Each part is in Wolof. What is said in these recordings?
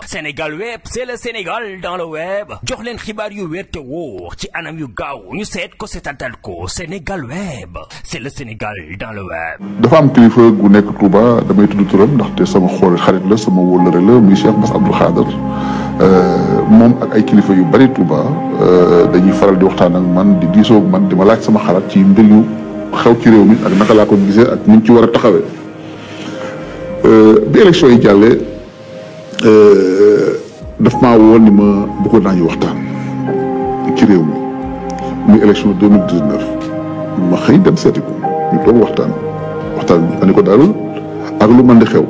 Sénégal web c'est le Sénégal dans le web jox leen xibaar yu wér te wóor ci anam yu gaaw ñu seet ko seetatal ko Sénégal web c'est le Sénégal dans le web. dafa am kilifa gu nekk Touba damay tudd turam ndaxte sama xarit la sama wóllare la muy Cheikh Bass Abdou Khadre moom ak ay kilifa yu bari Touba dañuy faral di waxtaan ak man di diisoo ak man di ma laaj sama xalaat ci mbir yu xew ci réew mi ak naka laa ko gisee ak ni ñu ci war a taxawee bi élection yi jàllee. daf maa woon ni ma bëggoon naa ñu waxtaan ci réew mi muy élection 2019 ma xëy dem seeti ko ñu toog waxtaan ma ne ko daal ak lu mën di xew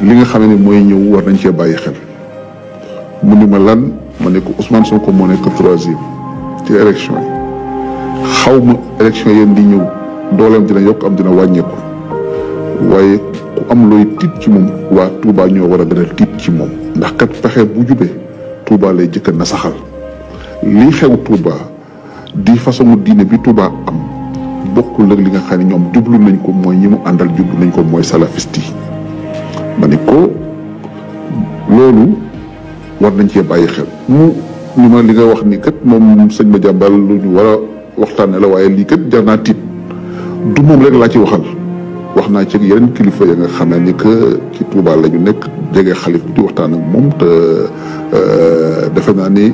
li nga xam ne mooy ñëw war nañ cee bàyyi xel mu ni ma lan ma ne ko Ousmane Sonko moo nekk 3e ci élection yi xaw ma élection yéen di ñëw dooleem dina yokk am dina wàññeeku waaye ku am looy tiit ci moom waa Touba ñoo war a gën a tiit ci moom ndax kat pexe bu jubee Touba lay jëkk na saxal lii xew Touba di façon diine bi Touba am bokkul ak li nga xam ne ñoom jublu nañ ko mooy ñi mu àndal jublu nañ ko mooy salafiste yi ma ne ko loolu war nañ cee bàyyi xel mu ni ma li nga wax ni kat moom sëñ ma jàmbal lu ñu war a waxtaane la waaye lii kat jar naa tiit du moom rek laa ci waxal wax naa ci yeneen kilifa ya nga xam ne ni que ci Touba la ñu nekk jege xalif bi di waxtaan ak moom te defe naa ni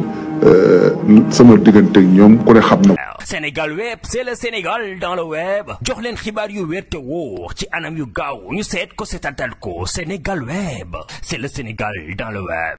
sama diggante ak ñoom ku ne xam na. Sénégal web c'est le Sénégal dans le web jox leen xibaar yu wér te wóor ci anam yu gaaw ñu seet ko seetatal ko Sénégal web c'est le Sénégal dans le web.